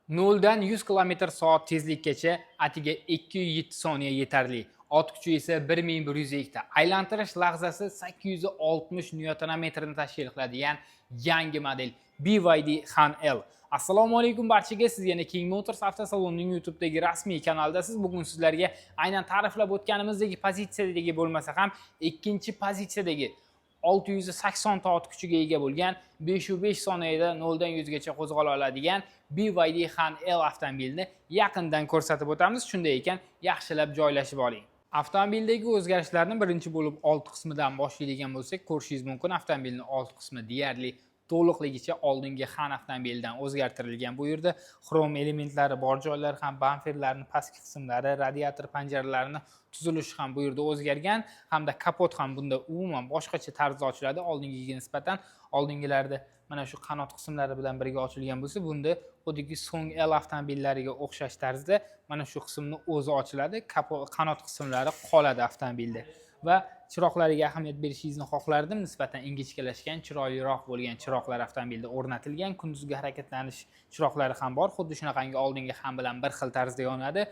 0 dan 100 km/soat tezlikkacha atiga 2,7 soniya yetarli. Ot kuchi esa 1102 ta. Aylantirish lahzasi 860 newton metrni tashkil qiladigan yangi model BYD Han L. Assalomu alaykum barchaga. Siz yana King Motors avtosalonining YouTube'dagi rasmiy kanalidasiz. Bugun sizlarga aynan ta'riflab o'tganimizdagi pozitsiyadagi bo'lmasa ham, ikkinchi pozitsiyadagi 680 ta ot kuchiga ega bo'lgan, 5,5 soniyada 0 dan 100 gacha qo'zg'ala oladigan BYD Han L avtomobilini yaqindan ko'rsatib o'tamiz. Shunday ekan, yaxshilab joylashib oling. Avtomobildagi o'zgarishlarni birinchi bo'lib old qismidan boshlaydigan bo'lsak, ko'rishingiz mumkin, avtomobilning old qismi deyarli to'liqligicha oldingi Han avtomobilidan o'zgartirilgan. Bu yerda xrom elementlari bor joylar ham, bamperlarni pastki qismlari, radiator panjaralarini tuzilishi ham bu yerda o'zgargan hamda kapot ham bunda umuman boshqacha tarzda ochiladi oldingiga nisbatan. Oldingilarda mana shu qanot qismlari bilan birga ochilgan bo'lsa, bunda xuddiki Song L avtomobillariga o'xshash tarzda mana shu qismni o'zi ochiladi, qanot qismlari qoladi avtomobilda. Va chiroqlariga ahamiyat berishingizni xohlardim. Nisbatan ingichkalashgan, chiroyliroq bo'lgan chiroqlar avtomobilda o'rnatilgan. Kunduzgi harakatlanish chiroqlari ham bor, xuddi shunaqangi oldingi ham bilan bir xil tarzda yonadi.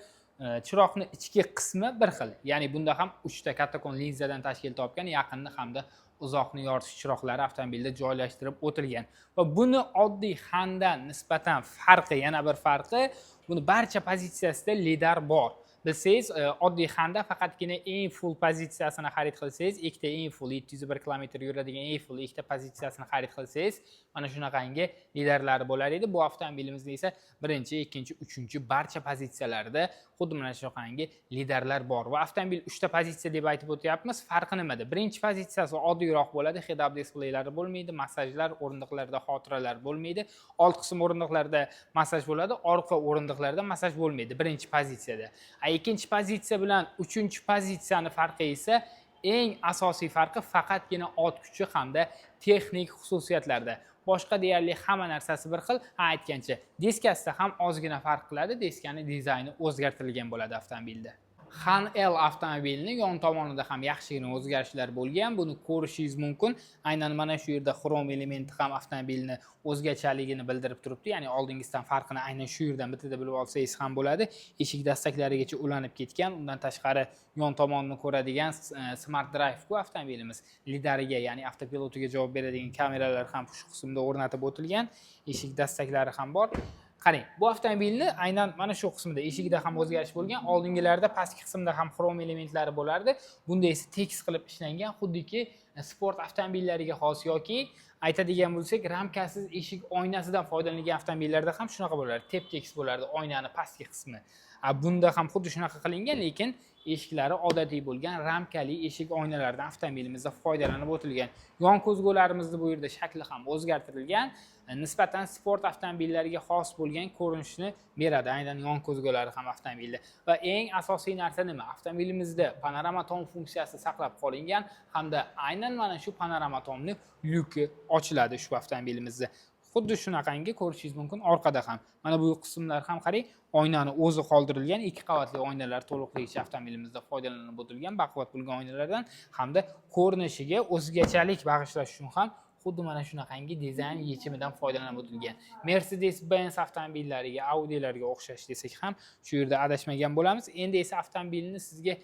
Chiroqni ichki qismi bir xil, ya'ni bunda ham uchta kattakon linzadan tashkil topgan yaqinni hamda uzoqni yoritish chiroqlari avtomobilda joylashtirib o'tilgan. Va buni oddiy Handan nisbatan farqi, yana bir farqi, buni barcha pozitsiyasida lidar bor. Bilsangiz, oddiy Handa faqatgina eng full pozitsiyasini xarid qilsangiz, ikkita eng full, 701 kilometr yuradigan eng full ikkita pozitsiyasini xarid qilsangiz, mana shunaqangi lidarlari bo'lar edi. Bu avtomobilimizda esa birinchi, ikkinchi, uchinchi, barcha pozitsiyalarda xuddi mana shunaqangi lidarlar bor. Va avtomobil uchta pozitsiya deb aytib o'tyapmiz, farqi nimada? Birinchi pozitsiyasi oddiyroq bo'ladi, head up displaylari bo'lmaydi, massajlar, o'rindiqlarda xotiralar bo'lmaydi. Old qism o'rindiqlarda massaj bo'ladi, orqa o'rindiqlarda massaj bo'lmaydi birinchi pozitsiyada. A ikkinchi pozitsiya bilan uchinchi pozitsiyani farqi esa, eng asosiy farqi faqatgina ot kuchi hamda texnik xususiyatlarda. Boshqa deyarli hamma narsasi bir xil. Ha, aytgancha, deskasida ham ozgina farq qiladi, deskani dizayni o'zgartirilgan bo'ladi avtomobilda. Han L avtomobilini yon tomonida ham yaxshigina o'zgarishlar bo'lgan, buni ko'rishingiz mumkin. Aynan mana shu yerda xrom elementi ham avtomobilni o'zgachaligini bildirib turibdi, ya'ni oldingisidan farqini aynan shu yerdan bittada bilib olsangiz ham bo'ladi. Eshik dastaklarigacha ulanib ketgan. Undan tashqari, yon tomonni ko'radigan smart drive ku avtomobilimiz, lidariga, ya'ni avtopilotiga javob beradigan kameralar ham shu qismda o'rnatib o'tilgan. Eshik dastaklari ham bor. Qarang, bu avtomobilni aynan mana shu qismida, eshigida ham o'zgarish bo'lgan. Oldingilarda pastki qismida ham xrom elementlari bo'lardi, bunda esa tekis qilib ishlangan, xuddiki sport avtomobillariga xos yoki aytadigan bo'lsak, ramkasiz eshik oynasidan foydalanilgan avtomobillarda ham shunaqa bo'lardi, tep tekis bo'lardi oynani pastki qismi. A bunda ham xuddi shunaqa qilingan, lekin eshiklari odatiy bo'lgan ramkali eshik oynalardan avtomobilimizda foydalanib o'tilgan. Yon ko'zgularimizni bu yerda shakli ham o'zgartirilgan, nisbatan sport avtomobillariga xos bo'lgan ko'rinishni beradi aynan yon ko'zgulari ham avtomobilda. Va eng asosiy narsa nima? Avtomobilimizda panorama tom funksiyasi saqlab qolingan hamda aynan mana shu panorama tomni lyuki ochiladi ushbu avtomobilimizda. Xuddi shunaqangi ko'rishingiz mumkin, orqada ham mana bu qismlar ham, qarang, oynani o'zi qoldirilgan. Ikki qavatli oynalar to'liqligicha avtomobilimizda foydalanib o'tilgan, baquvvat bo'lgan oynalardan hamda ko'rinishiga o'zgachalik bag'ishlash uchun ham xuddi mana shunaqangi dizayn yechimidan foydalanib o'tilgan. Mercedes Benz avtomobillariga, Audilarga o'xshash desak ham shu yerda adashmagan bo'lamiz. Endi esa avtomobilni sizga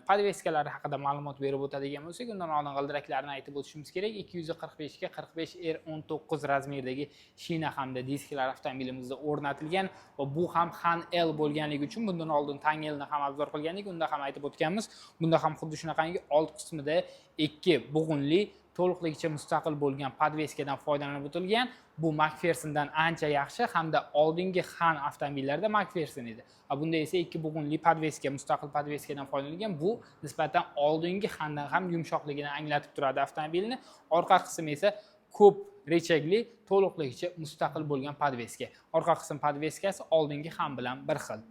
подвеска lari haqida ma'lumot berib o'tadigan bo'lsak, undan oldin g'ildiraklarni aytib o'tishimiz kerak. 245 ga 45 R 19 razmerdagi shina hamda disklar avtomobilimizda o'rnatilgan. Va bu ham Han L bo'lganligi uchun, bundan oldin Tang Lni ham обзор qilgandik, unda ham aytib o'tganmiz, bunda ham xuddi shunaqangi old qismida ikki bo'g'inli, to'liqligicha mustaqil bo'lgan подвеска dan foydalanib o'tilgan. Bu Makfersondan ancha yaxshi hamda oldingi Han avtomobillarida Makferson edi, a bunda esa ikki bo'g'inli подвеска, mustaqil подвеска dan foydalanilgan. Bu nisbatan oldingi Handan ham yumshoqligini anglatib turadi avtomobilni. Orqa qismi esa ko'p rechagli, to'liqligicha mustaqil bo'lgan подвеска. Orqa qism подвеска si oldingi Han bilan bir xil.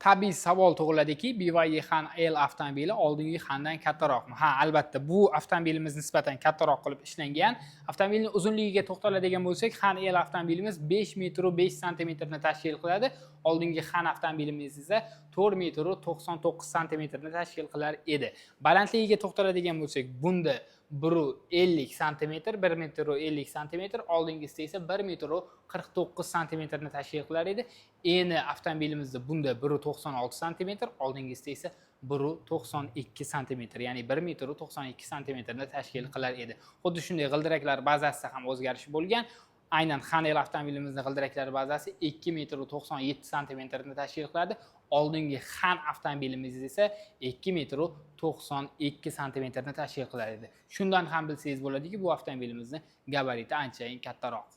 Tabiiy savol tug'iladiki, BYD Han L avtomobili oldingi Handan kattaroqmi? Ha, albatta, bu avtomobilimiz nisbatan kattaroq qilib ishlangan. Avtomobilni uzunligiga to'xtaladigan bo'lsak, Han L avtomobilimiz 5 metr 5 santimetrni tashkil qiladi. Oldingi Han avtomobilimiz esa 4 metr 99 santimetrni tashkil qilar edi. Balandligiga to'xtaladigan bo'lsak, bunda 1,50 santimetr, 1 metr 50 santimetr, oldingisida esa 1 metr 49 santimetrni tashkil qilar edi. Eni avtomobilimizda bunda 1,96 santimetr, oldingisida esa 1,92 santimetr, ya'ni 1 metr 92 santimetrni tashkil qilar edi. Xuddi shunday g'ildiraklar bazasida ham o'zgarish bo'lgan. Aynan Han L avtomobilimizni g'ildiraklar bazasi 2 metr 97 santimetrni tashkil qiladi. Oldingi Han avtomobilimiz esa 2 metr 92 santimetrni tashkil qilar edi. Shundan ham bilsangiz bo'ladiki, bu avtomobilimizni gabariti anchayin kattaroq.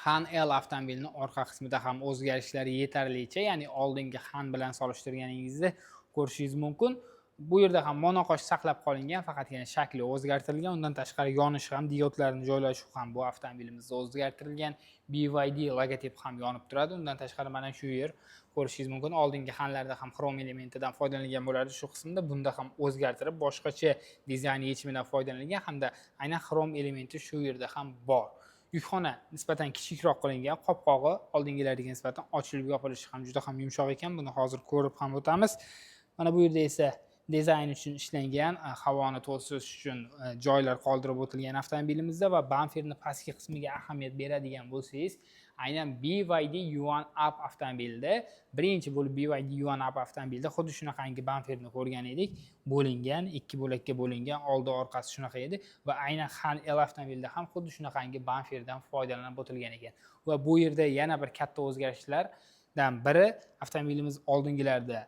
Han L avtomobilini orqa qismida ham o'zgarishlar yetarlicha, ya'ni oldingi Han bilan solishtirganingizda ko'rishingiz mumkin. Bu yerda ham monoqosh saqlab qolingan, faqatgina shakli o'zgartirilgan. Undan tashqari yonishi ham, diodlarni joylashuvi ham bu avtomobilimizda o'zgartirilgan. BYD logotipi ham yonib turadi. Undan tashqari mana shu yer ko'rishingiz mumkin. Oldingi Hanlarda ham xrom elementidan foydalanilgan bo'lardi shu qismda. Bunda ham o'zgartirib boshqacha dizayn yechimidan foydalanilgan hamda aynan xrom elementi shu yerda ham bor. Yukxona nisbatan kichikroq qilingan, qopqog'i oldingilarga nisbatan ochilib yopilishi ham juda ham yumshoq ekan. Buni hozir ko'rib ham o'tamiz. Mana bu yerda esa dizayn uchun ishlangan, havoni to'sish uchun joylar qoldirib o'tilgan avtomobilimizda. Va bamperni pastki qismiga ahamiyat beradigan bo'lsangiz, aynan BYD Yuan Up avtomobilida, birinchi bo'lib BYD Yuan Up avtomobilida xuddi shunaqangi bamperni ko'rgan edik. Bo'lingan, ikki bo'lakka bo'lingan, oldi orqasi shunaqa edi va aynan Han L avtomobilida ham xuddi shunaqangi bamperdan foydalanib o'tilgan ekan. Va bu yerda yana bir katta o'zgarishlardan biri, avtomobilimiz oldingilarda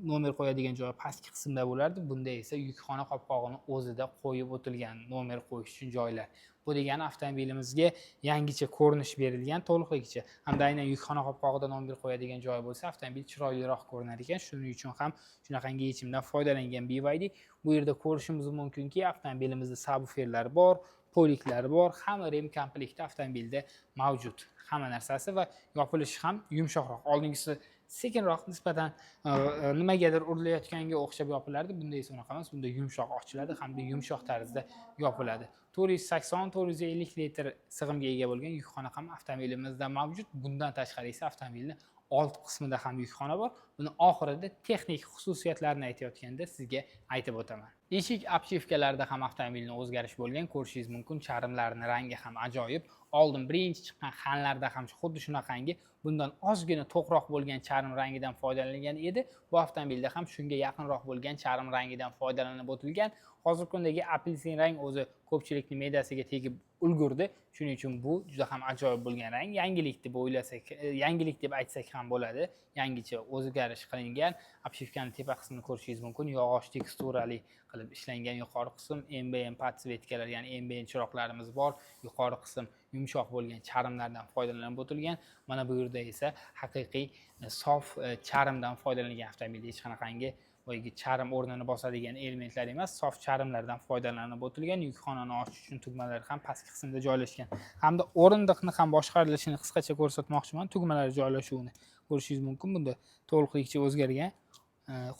nomer qo'yadigan joyi pastki qismda bo'lardi. Bunda esa yukxona qopqog'ini o'zida qo'yib o'tilgan nomer qo'yish uchun joylar. Bu degani avtomobilimizga yangicha ko'rinish berilgan to'liqligicha hamda aynan yukxona qopqog'ida nomer qo'yadigan joy bo'lsa, avtomobil chiroyliroq ko'rinar ekan. Shuning uchun ham shunaqangi yechimdan foydalangan BYD. Bu yerda ko'rishimiz mumkinki, avtomobilimizda sabvuferlar bor, полик lar bor, hamma ремкомплект i avtomobilda mavjud, hamma narsasi va yopilishi ham yumshoqroq. Oldingisi sekinroq, nisbatan nimagadir urilayotganga o'xshab yopilardi. Bunda esa unaqa emas, bunda yumshoq ochiladi hamda yumshoq tarzda yopiladi. 480, 450 litr sig'imga ega bo'lgan yukxona ham avtomobilimizda mavjud. Bundan tashqari esa avtomobilni old qismida ham yukxona bor. Buni oxirida texnik xususiyatlarini aytayotganda sizga aytib o'taman. Eshik обшивка larida ham avtomobilni o'zgarish bo'lgan, ko'rishingiz mumkin. Charmlarni rangi ham ajoyib. Oldin birinchi chiqqan Hanlarda ham xuddi shunaqangi, bundan ozgina to'qroq bo'lgan charm rangidan foydalanilgan edi. Bu avtomobilda ham shunga yaqinroq bo'lgan charm rangidan foydalanib o'tilgan. Hozirgi kundagi apelsin rang o'zi ko'pchilikni me'dasiga tegib ulgurdi. Shuning uchun bu juda ham ajoyib bo'lgan rang, yangilik deb o'ylasak, yangilik deb aytsak ham bo'ladi, yangicha o'zgarish qilingan. Обшивка ni tepa qismini ko'rishingiz mumkin, yog'och teksturali qilib ishlangan yuqori qism, ambient подсветка lar, ya'ni ambient chiroqlarimiz bor. Yuqori qism yumshoq bo'lgan charmlardan foydalanib o'tilgan. Mana bu yerda esa haqiqiy sof charmdan foydalanilgan. Avtomobilda hech qanaqangi boyagi charm o'rnini bosadigan elementlar emas, sof charmlardan foydalanib o'tilgan. Yukxonani ochish uchun tugmalar ham pastki qismda joylashgan hamda o'rindiqni ham boshqarilishini qisqacha ko'rsatmoqchiman. Tugmalar joylashuvini ko'rishingiz mumkin. Bunda to'liqligicha o'zgargan.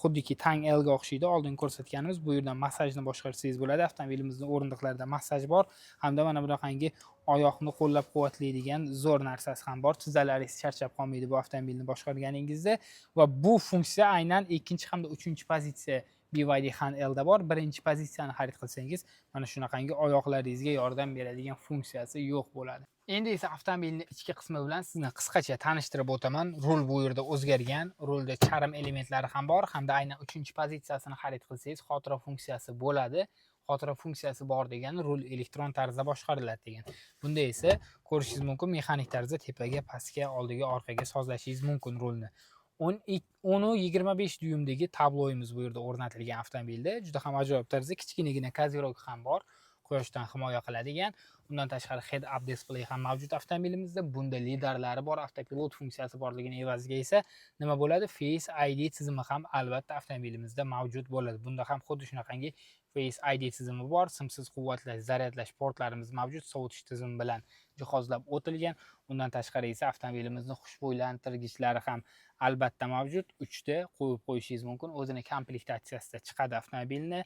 Xuddiki Tang Lga o'xshaydi oldin ko'rsatganimiz. Bu yerdan massajni boshqarsangiz bo'ladi. Avtomobilimizni o'rindiqlarida massaj bor hamda mana bunaqangi oyoqni qo'llab quvvatlaydigan zo'r narsasi ham bor. Tizzalaringiz charchab qolmaydi bu avtomobilni boshqarganingizda. Va bu funksiya aynan ikkinchi hamda uchinchi pozitsiya BYD Han Lda bor. Birinchi pozitsiyani xarid qilsangiz, mana shunaqangi oyoqlaringizga yordam beradigan funksiyasi yo'q bo'ladi. Endi esa avtomobilni ichki qismi bilan sizni qisqacha tanishtirib o'taman. Rul bu yerda o'zgargan. Rulda charm elementlari ham bor hamda aynan uchinchi pozitsiyasini xarid qilsangiz, xotira funksiyasi bo'ladi. Xotira funksiyasi bor degani rul elektron tarzda boshqariladi degan. Bunda esa ko'rishingiz mumkin, mexanik tarzda tepaga, pastga, oldiga, orqaga sozlashingiz mumkin rulni. 10,25 dyuymdagi tabloyimiz bu yerda o'rnatilgan avtomobilda. Juda ham ajoyib tarzda kichkinagina козырёк ham bor, quyoshdan himoya qiladigan. Undan tashqari head up display ham mavjud avtomobilimizda. Bunda lidarlari bor, avtopilot funksiyasi borligini evaziga esa nima bo'ladi? Face ID tizimi ham albatta avtomobilimizda mavjud bo'ladi. Bunda ham xuddi shunaqangi Face ID tizimi bor, simsiz quvvatlash, zaryadlash portlarimiz mavjud, sovutish tizimi bilan jihozlab o'tilgan. Undan tashqari esa avtomobilimizni xushbo'ylantirgichlari ham albatta mavjud. Uchta qo'yib qo'yishingiz mumkin. O'zini komplektatsiyasida chiqadi avtomobilni.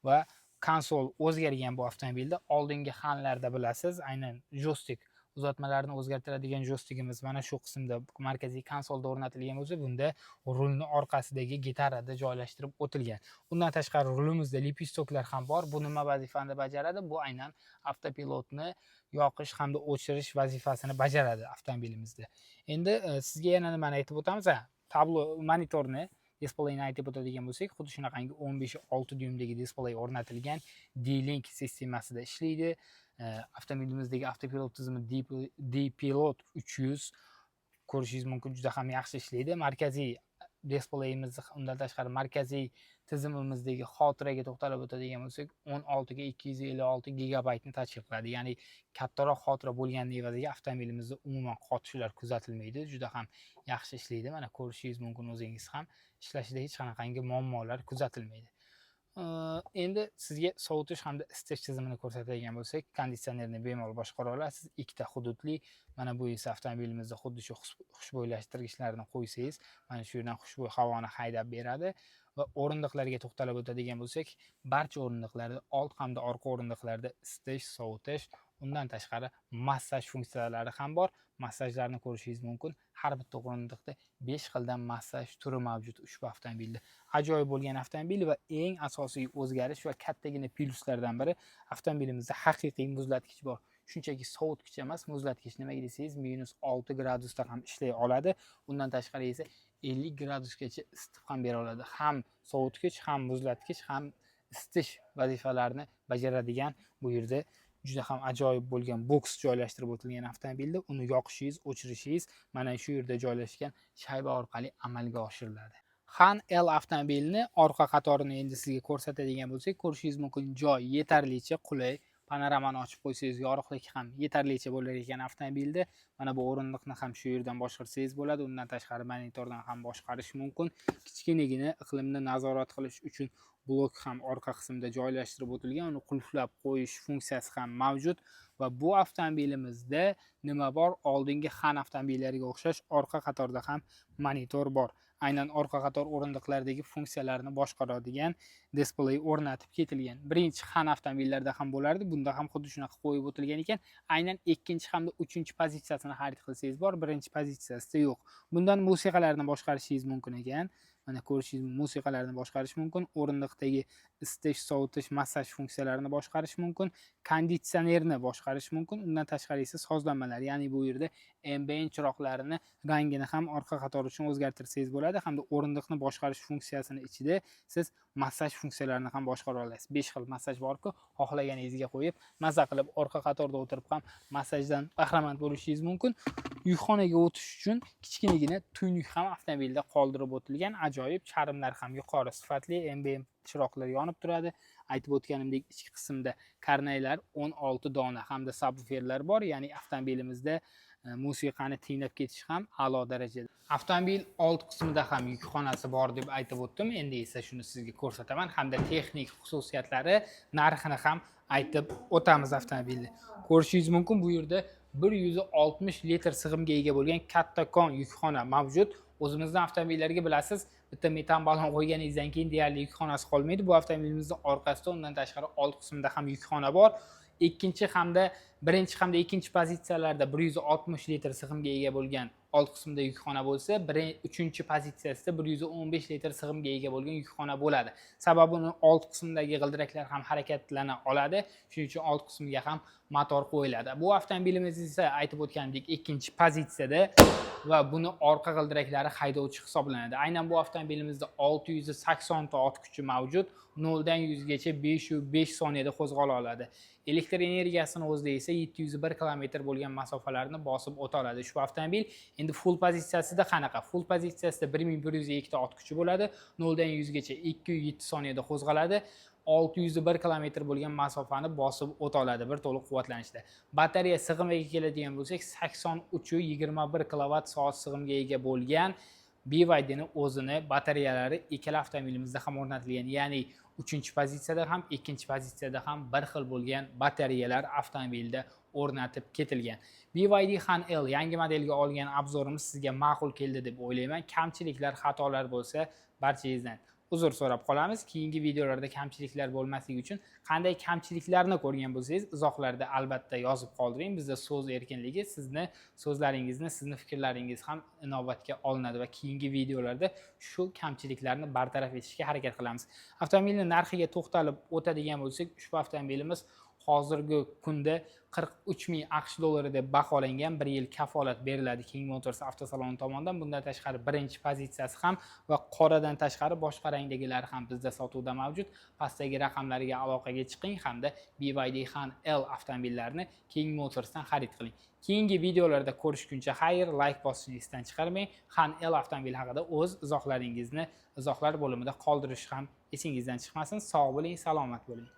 Va konsol o'zgargan bu avtomobilda. Oldingi Hanlarda, bilasiz, aynan joystik Uzatmalarni o'zgartiradigan joystikimiz mana shu qismda, markaziy konsolda o'rnatilgan bo'lsa, bunda rulni orqasidagi gitarada joylashtirib o'tilgan. Undan tashqari rulimizda лепесток lar ham bor. Bu nima vazifani bajaradi? Bu aynan avtopilotni yoqish hamda o'chirish vazifasini bajaradi avtomobilimizda. Endi sizga yana nimani aytib o'tamiz? Ha, tablo, monitorni, displeyni aytib o'tadigan bo'lsak, xuddi shunaqangi 15,6 dyuymdagi displey o'rnatilgan, D-Link sistemasida ishlaydi. Avtomobilimizdagi avtopilot tizimi D-Pilot 300, ko'rishingiz mumkin, juda ham yaxshi ishlaydi. Markaziy displeyimizni, undan tashqari markaziy tizimimizdagi xotiraga to'xtalib o'tadigan bo'lsak, 16 ga 256 gigabaytni tashkil qiladi. Ya'ni kattaroq xotira bo'lgani evaziga avtomobilimizda umuman qotishlar kuzatilmaydi, juda ham yaxshi ishlaydi. Mana, ko'rishingiz mumkin o'zingiz ham, ishlashida hech qanaqangi muammolar kuzatilmaydi. Endi sizga sovutish hamda isitish tizimini ko'rsatadigan bo'lsak, konditsionerni bemalol boshqara olasiz, ikkita hududli. Mana bu esa avtomobilimizda xuddi shu xushbo'ylashtirgichlarni qo'ysangiz, mana shu yerdan xushbo'y havoni haydab beradi. Va o'rindiqlarga to'xtalib o'tadigan bo'lsak, barcha o'rindiqlarda, old hamda orqa o'rindiqlarda isitish, sovutish, undan tashqari massaj funksiyalari ham bor. Massajlarni ko'rishingiz mumkin, har bitta o'rindiqda 5 xildan massaj turi mavjud ushbu avtomobilda. Ajoyib bo'lgan avtomobil va eng asosiy o'zgarish va kattagina plyuslardan biri, avtomobilimizda haqiqiy muzlatkich bor. Shunchaki sovutgich emas, muzlatkich. Nimaga desangiz, -6 gradusda ham ishlay oladi. Undan tashqari esa 50 gradusgacha isitib ham bera oladi. Ham sovutgich, ham muzlatkich, ham isitish vazifalarini bajaradigan bu yerda juda ham ajoyib bo'lgan boks joylashtirib o'tilgan avtomobilda. Uni yoqishingiz, o'chirishingiz mana shu yerda joylashgan shayba orqali amalga oshiriladi. Han L avtomobilini orqa qatorini endi sizga ko'rsatadigan bo'lsak, ko'rishingiz mumkin, joy yetarlicha, qulay. Panoramani ochib qo'ysangiz, yorug'lik ham yetarlicha bo'lar ekan avtomobilda. Mana bu o'rindiqni ham shu yerdan boshqarsangiz bo'ladi. Undan tashqari monitordan ham boshqarish mumkin. Kichkinagina iqlimni nazorat qilish uchun blok ham orqa qismda joylashtirib o'tilgan, uni qulflab qo'yish funksiyasi ham mavjud. Va bu avtomobilimizda nima bor? Oldingi Han avtomobillariga o'xshash orqa qatorda ham monitor bor. Aynan orqa qator o'rindiqlardagi funksiyalarni boshqaradigan displey o'rnatib ketilgan. Birinchi Han avtomobillarida ham bo'lardi, bunda ham xuddi shunaqa qo'yib o'tilgan ekan. Aynan ikkinchi hamda uchinchi pozitsiyasini xarid qilsangiz bor, birinchi pozitsiyasida yo'q. Bundan musiqalarni boshqarishingiz mumkin ekan. Mana, ko'rishingiz, musiqalarni boshqarish mumkin, o'rindiqdagi isitish, sovutish, massaj funksiyalarini boshqarish mumkin, konditsionerni boshqarish mumkin. Undan tashqari esa sozlamalar, ya'ni bu yerda ambient chiroqlarini rangini ham orqa qator uchun o'zgartirsangiz bo'ladi hamda o'rindiqni boshqarish funksiyasini ichida siz massaj funksiyalarini ham boshqara olasiz. 5 xil massaj borku, xohlaganingizga qo'yib, maza qilib orqa qatorda o'tirib ham massajdan bahramand bo'lishingiz mumkin. Yukxonaga o'tish uchun kichkinagina tuynuk ham avtomobilda qoldirib o'tilgan. Ajoyib, charmlar ham yuqori sifatli, ambient chiroqlar yonib turadi. Aytib o'tganimdek, ichki qismda karnaylar 16 dona hamda sabvuferlar bor, ya'ni avtomobilimizda musiqani tinglab ketish ham a'lo darajada. Avtomobil old qismida ham yukxonasi bor deb aytib o'tdim. Endi esa shuni sizga ko'rsataman hamda texnik xususiyatlari, narxini ham aytib o'tamiz avtomobilni. Ko'rishingiz mumkin, bu yerda 160 litr sig'imga ega bo'lgan kattakon yukxona mavjud. O'zimizni avtomobillarga bilasiz, bitta metan balon qo'yganingizdan keyin deyarli yukxonasi qolmaydi. Bu avtomobilimizning orqasida, undan tashqari old qismida ham yukxona bor. Ikkinchi hamda birinchi hamda ikkinchi pozitsiyalarda 160 litr sig'imga ega bo'lgan old qismida yukxona bo'lsa, uchinchi pozitsiyasida 115 litr sig'imga ega bo'lgan yukxona bo'ladi. Sababi uni old qismidagi g'ildiraklar ham harakatlana oladi, shuning uchun old qismiga ham motor qo'yiladi. Bu avtomobilimiz esa, aytib o'tganimdek, ikkinchi pozitsiyada va buni orqa g'ildiraklari haydovchi hisoblanadi. Aynan bu avtomobilimizda 680 ta ot kuchi mavjud, 0 dan 100 gacha 5,5 soniyada qo'zg'ala oladi. Elektr energiyasini o'zida esa 701 kilometr bo'lgan masofalarni bosib o'ta oladi ushbu avtomobil. Endi full pozitsiyasida qanaqa? Full pozitsiyasida 1102 ta ot kuchi bo'ladi, 0 dan 100 gacha 2,7 soniyada qo'zg'aladi, 601 kilometr bo'lgan masofani bosib o'ta oladi bir to'liq quvvatlanishda. Batareya sig'imiga keladigan bo'lsak, 83,21 kilovat soat sig'imga ega bo'lgan BYDni o'zini batareyalari ikkala avtomobilimizda ham o'rnatilgan, ya'ni uchinchi pozitsiyada ham, ikkinchi pozitsiyada ham bir xil bo'lgan batareyalar avtomobilda o'rnatib ketilgan. BYD Han L yangi modelga olgan обзор imiz sizga ma'qul keldi deb o'ylayman. Kamchiliklar, xatolar bo'lsa, barchangizdan Uzr so'rab qolamiz. Keyingi videolarda kamchiliklar bo'lmasligi uchun qanday kamchiliklarni ko'rgan bo'lsangiz, izohlarda albatta yozib qoldiring. Bizda so'z erkinligi, sizni so'zlaringizni, sizni fikrlaringiz ham inobatga olinadi va keyingi videolarda shu kamchiliklarni bartaraf etishga harakat qilamiz. Avtomobilni narxiga to'xtalib o'tadigan bo'lsak, ushbu avtomobilimiz hozirgi kunda 43 ming AQSh dollari deb baholangan. 1 yil kafolat beriladi King Motors avtosaloni tomonidan. Bundan tashqari, birinchi pozitsiyasi ham va qoradan tashqari boshqa rangdagilari ham bizda sotuvda mavjud. Pastdagi raqamlarga aloqaga chiqing hamda BYD Han L avtomobillarini King Motorsdan xarid qiling. Keyingi videolarda ko'rishguncha xayr. Layk bosishni esdan chiqarmang. Han L avtomobili haqida o'z izohlaringizni izohlar bo'limida qoldirish ham esingizdan chiqmasin. Sog' bo'ling, salomat bo'ling.